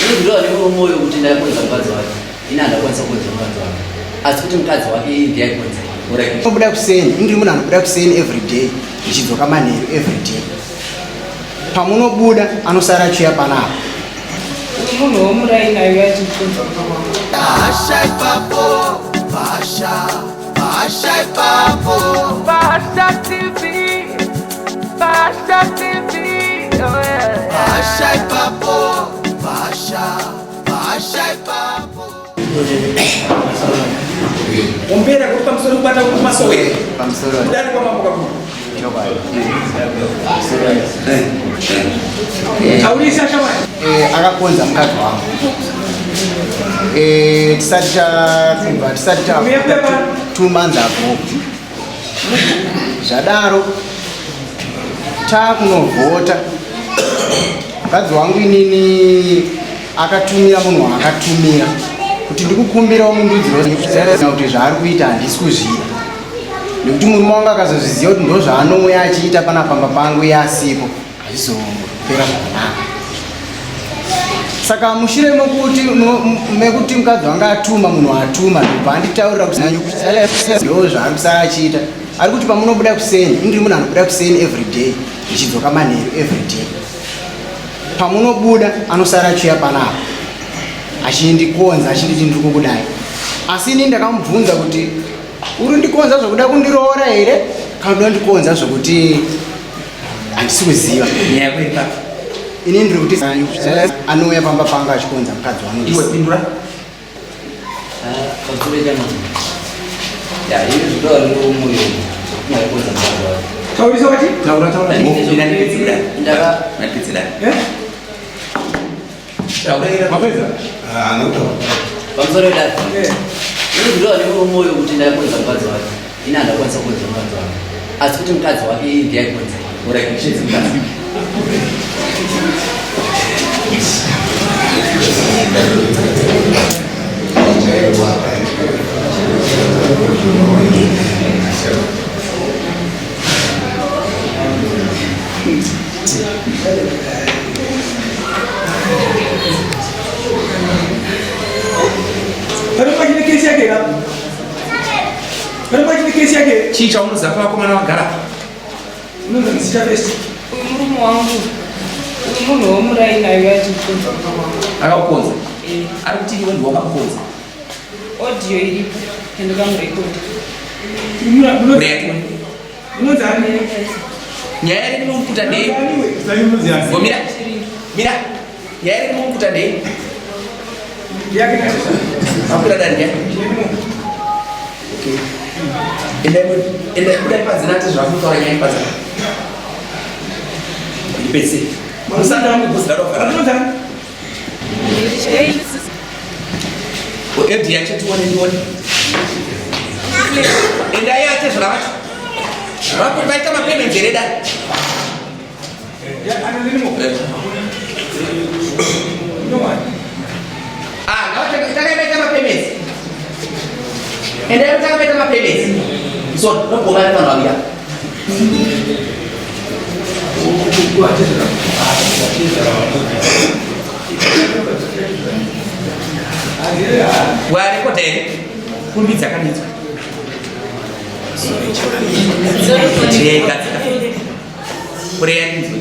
Ini ndiro nemurume uyo kuti ndaikonza mukadzi wake. Ini handakwanisa kukonza mukadzi wake. Asi kuti mukadzi wake iye ndiye aikonza. Unobuda kuseni, ini ndiri munhu anobuda kuseni every day, ndichidzoka manheru every day. Pamunobuda anosara achiuya panapa. Munhu womuraini aiuya achikonza mumba mangu. Pasha ipapo, pasha, pasha ipapo. Pasha TV, Pasha TV, oh yeah. Pasha ipapo, pasha, pasha ipapo. Ombera kuti pamusoro kubata kumasowe. Pamusoro. Kudari kwamambo kakuru. Taurisa shamwari. Eh, akakonza mukadzi wangu. Eh, tisati takubva tisati ta 2 months ago. Zvadaro takunovhota, mukadzi wangu inini akatumira munhu waakatumira kuti ndikukumbirawo mundudziro kuti zvaari kuita handisi kuzvida, nekuti murume wangu akazozviziva kuti ndo zvaanouya achiita pana pamba pangu iye asipo, hazvizopera zvakanaka. Saka mushure mekuti mukadzi wanga atuma munhu atuma, ndobva anditaurira kuti ndo zvaari kusara achiita. Ari kuti pamunobuda kuseni, ini ndiri munhu anobuda kuseni every day, ndichidzoka manheru every day. Pamunobuda anosara achiuya panapa achindikonza, achinditi ndiri kukudai. Asi ini ndakamubvunza kuti uri ndikonza zvokuda kundiroora here kana kuda ndikonza zvokuti handisi kuziva. Nyaya yako iri papi? Ini ndiri kuti anouya pamba panga achikonza mukadzi wangu. Iwe pindura. Pamusoro chama. Ya, ini zvino nemurume uyo ndaikonza mukadzi wake. Taurisa wati? Taura, taura. Ndipedzera. Ndaka Ndipedzera. Eh? Taura. Mapedza? Pamusoro dare. Ini ndiro nemurume uyo kuti ndaikonza mukadzi wake. Ini handakwanisa kukonza mukadzi wake. Asi kuti mukadzi wake iye ndiye aikonza. Alright, chezi mukadzi. Pane pachine kesi yake ka? Pane pachine kesi yake? Chii chaunoziva pavakomana vagara? Unonzi zita first. Uyu murume wangu, uyu munhu womuraini aiuya achikonza mumba mangu. Akakukonza? Eh. Ari kuti iwe ndiwe wakamukonza. Audio iripo, ndakamurekodha. Reya. Unonzi ani? Nyaya iri kunokuta ndei? Mira. Mira. Nyaya iri kunokuta ndei? Yake na. Akura dani ya. Okay. Ende ende kudai padzina tezvakutaura nyaya padzina. Ndipese. Musanda wangu kuzidaro fara. Unonzi ani? Edi yacho tione ndione. Endai yacho zvavacho. Vapo vaita mapayments here dai? Ya, ana nini mo? No one. Ah, takaita mapayments. Endai takaita mapayments. So, nogoma vanhu vavira. Warekodha here? Kumbidza kanidzwa. Chega tsika. Kureya ndinzwe.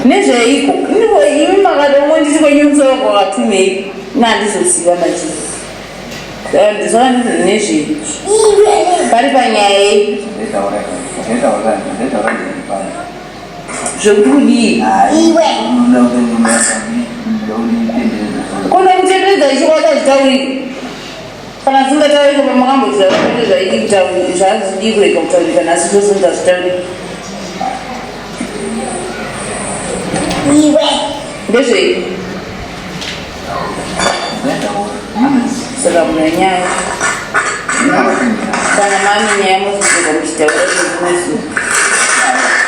Nezveiko imi makati ndisi kwenyu musoro kwakatumei nandizoziva machii zvaka nezvei pari panyaya yei zvekuti kudii kona kutenderedza ichikwata zvitaurika kana zvisingataurika pamakambozviza kuti zvaidi kutaurika zvazvidii kurega kutaurika nhasi zvozonza zvitaurika ndezvei. Saka muna nyaya kana mane nyaya mozodzoka muchitaura zvezvimwe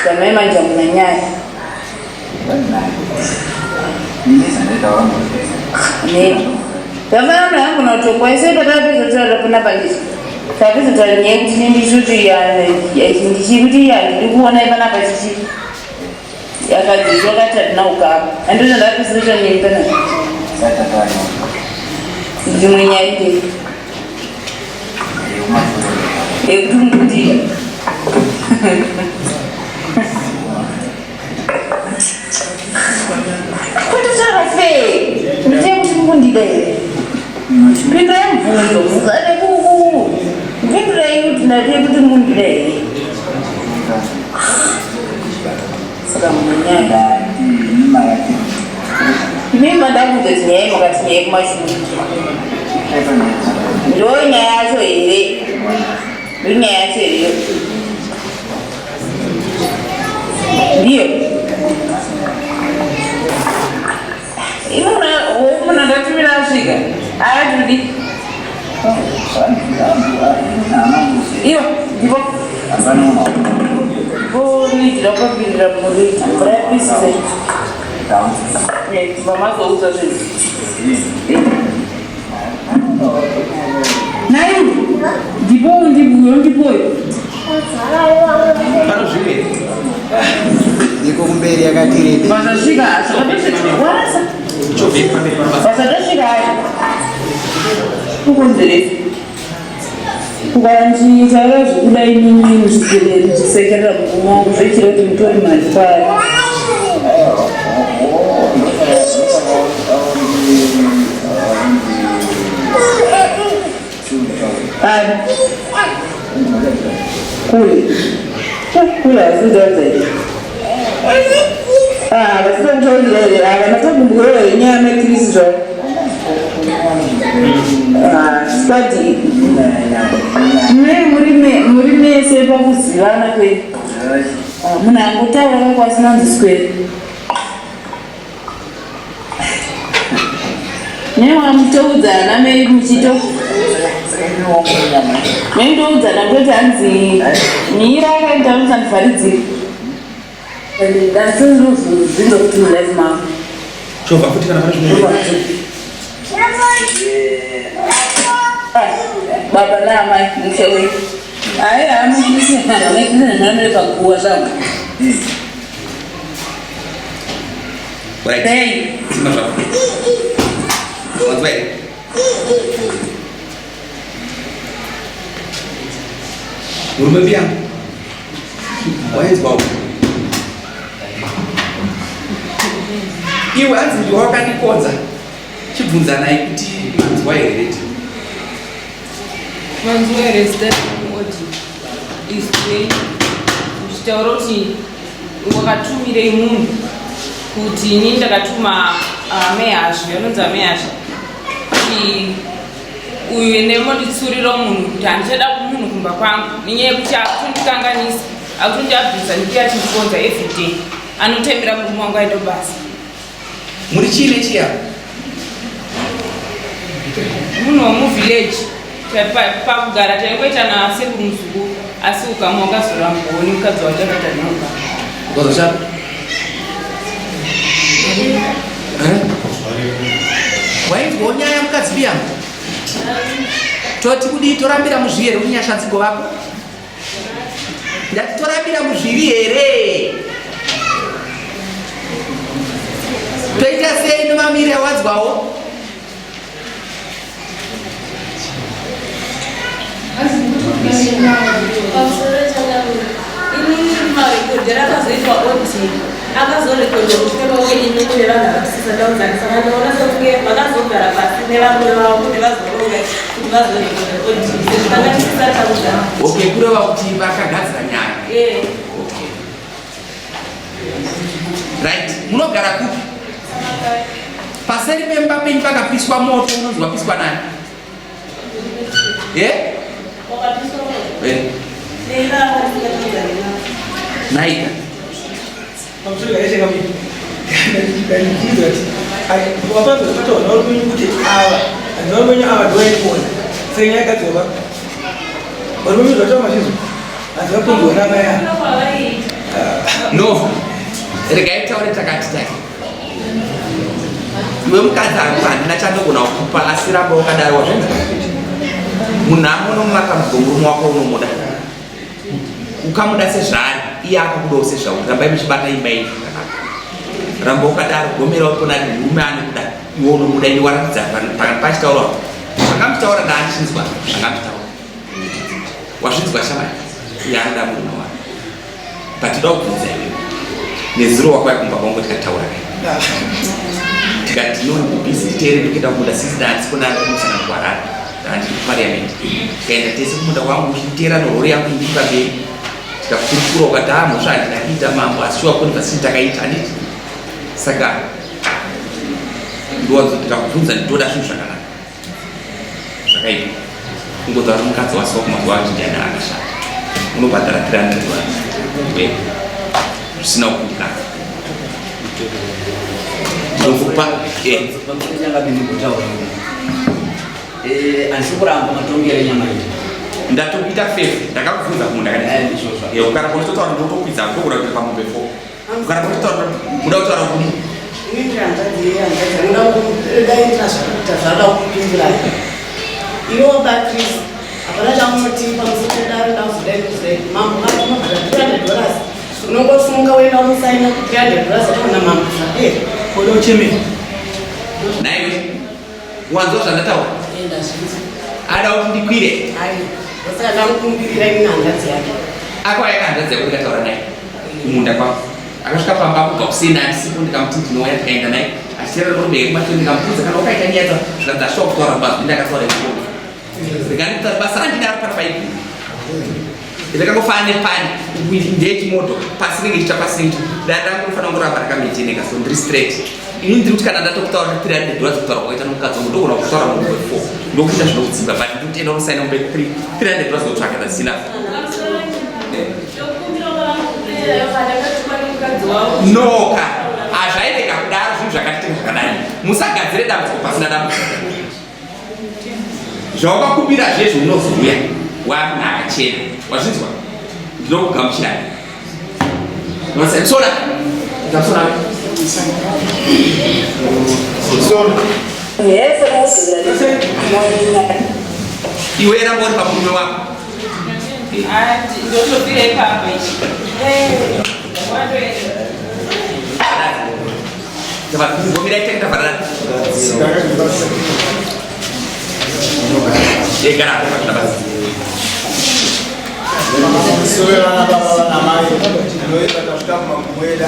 zvamai manje hamuna nyaya nei. Zvakafanana munhu angona kutongwa ese patakapedza kutaura panapa ndizvo. Tapedza kutaura nyaya yekuti ini ndichiti ndichikuti handidi kuona panapa chichi. Akadzidza akati hatina ukama. Handizvo ndapedza kutaura nyaya panapa. Dzimwe nyaya ndei. Yekuti mukudira. Kunditaura sei? Ndite kuti mukundida here? Pindurai mubvunzo, musade kuku. Pindurai kuti ndati kuti mukundida here? Saka munyaya. Imi mandakuudza kuti nyaya makati nyaya kumashure. Ndo nyaya yacho here? Ndo nyaya yacho here? Ndiyo. Munhu andatumira asvika. Aatudi. Iyo, ndipo. Voridira kwapindira muridi. Mvura yapisise. Vamazoudza zvinhu. Nai, ndipo ndipo ndipo. Pano zvimwe. Iko kumberi yakati rebe. Vasasvika warasa. Vasatosvika hacho. Kukonzeresa. Ukandiitaura zvekuda inini muchisekerera murume wangu zvoitira kuti mutore mari kwaari. Ari. Kule. Kule hazvidaudza here? Ah, vasina kutaurira here? Havana takumbukureva yenyaya yamaikirisi zvavo. Squad muri mese pakuzivana kwenyu. Munhu angotaura kako asina kunzi square. Newa muchitoudzana mei muchito meitoudzana kutoti hanzi mira akaita musandivharidzire. Ndazvinozvinza kuti mulife mangu. Chovha futi kana pane zvimwe. Baba naamai musha wenyu. Ayi hamukusihanamire paguwa zvangu. Right. Sei? Simba zvako. Wanzwa here? Murume mbiyangu. Wainzwawo. Iwe hanzi ndiwe wakandikodza. Chibvunzanai kuti manzwa here ti. Manzwa here zita remuodi izwi uchitaura kuti wakatumirei munhu kuti ini ndakatuma amehazvi anonzi amehazvi kuti uyu ende monditsurira munhu kuti handichada munhu kumba kwangu nenyaya yekuti akutondikanganisa akutondiabvisa nekuti achindifonza everyday anotemera murume wangu aende kubasa. Muri chii nechiya? Munhu wemuvillage pakugara taingoita nasekuru muzukuru asi ukama wakazorambwawo nemukadzi wacho akati handina ukama. Ukazoshanda? Eh? Wainzwawo nyaya mukadzi biyangu? Toti kudii torambira muzvivi here kuti nyasha dzigovapo? Ndati torambira muzvivi here? Toita sei nemamire awanzwawo? Pamusoro changamire, inini marekodhero akazoitwa audio akazorekodha mushure mekunge inini nevanhu avatisisataudzani saka ndaona sekunge vakazogara pasi nevarume vavo kuti vazoronga kuti vazorekodha audio sezvo tanga tisisataudzani. Okay, kureva kuti vakagadzira nyaya. Eh. Okay. Right, munogara kupi? Paseri pemba penyu pakapiswa moto unonzi wapiswa nani? Eh? Eh. Naika. No. Regai taure takati take. Iwe mukadzi hangu handina chandogona kukupa asi ramba wakadaro wazvinzwa. Munhamo nomumatambudziko murume wako unomuda. Ukamuda sezvaari iye akakudawo sezvauri. Rambai muchibata imba iyi zvakanaka. Ramba wakadaro gomera upona ari murume anokuda iwe unomuda ini waratidza pachitaura zvangamutaura ndaandichinzwa zvangamutaura. Wazvinzwa shamwari? Iye anoda murume wake. But toda kubvunza iwewe. Nezuro wakauya kumba kwangu tikataura kai. Tikati no busy titere ndikuenda kumunda sisi dance kuna kumusana kuharare. Handiri kuparliament. Tikaenda tese kumunda kwangu uchiteera norori yangu iri pamberi. Tikakurukura ukati ah mhosva handina kuita mambo asi shuwa kune pasini takaita handiti. Saka ndowanzo ndikakubvunza ndinoda zvinhu zvakanaka. Zvakaipa kungotaura kuti mukadzi wasiwa kumazuva acho ndiani akashata unobhadhara 300 dollars wega zvisina kukundikana ndokupa eh. Eh, handisi kuramba matongero enyama iyi ndatokuita fefe ndakakubvunza kumunda kana ukaramba uchitotaura ndotokwidza ndogona kuita pamombe fo Kana kutaura muda kutaura kumu. Inini hanzvadzi yeye hanzvadzi anoda kudaitira zvakakuita zvaada kupindura. Iwo ba Chris hapana chamunoti pamusoro pedare ndakuzodai kuzodai. Mambo vati unobhadhara 300 dollars. Unongosimuka woenda unosaina 300 dollars ataona mambo zvapera. Koda uchemera. Naiwe wanzwa zvandataura? Enda zvinzwa. Ada kuti ndikwire. Ai. Saka ndamukumbirira ini hanzvadzi yake. Akauya hanzvadzi yako ndikataura naye. kumunda kwangu akasvika pamba kubva kuseni andisipo ndikamuti ndinouya ndikaenda naye achiterera robeke kumashure ndikamuudza kana wakaita nyaya dza zvikanzi ashuwa kutaura kubazwi ndakataura ikoko ndikanditaura basa randinaro pana paiguru ndakangofanana nepani ndeyechimoto pasi rinenge ichita pasi rinenge dare rangu rinofanira kungoramba rakamaintaineka so ndiri straight ini ndiri kuti kana ndatokutaura 300 dollars kutaura kwakaita nomukadzi wangu ndogona kutaura munhu we4 ndokuita zvinokudzimba but ndikuti enda unosaina mumbe 300 dollars ndotsvaka that's enough noka hazvairega kudaro zvinhu zvakatitika zvakadai musagadzire dambudziko pasina dambudziko zvawakakumbira zvezvo unozouya wamunhu akachena wazvinzwa ndinokugamuchirai sona sona iwe ramba uri pamurume wako Ndotobvira ipapo ichi. Ngomira ite tavharana. Gara hapo pakina basi. Sura vana baba vana mai ndinoita tasvika kumagumo edu.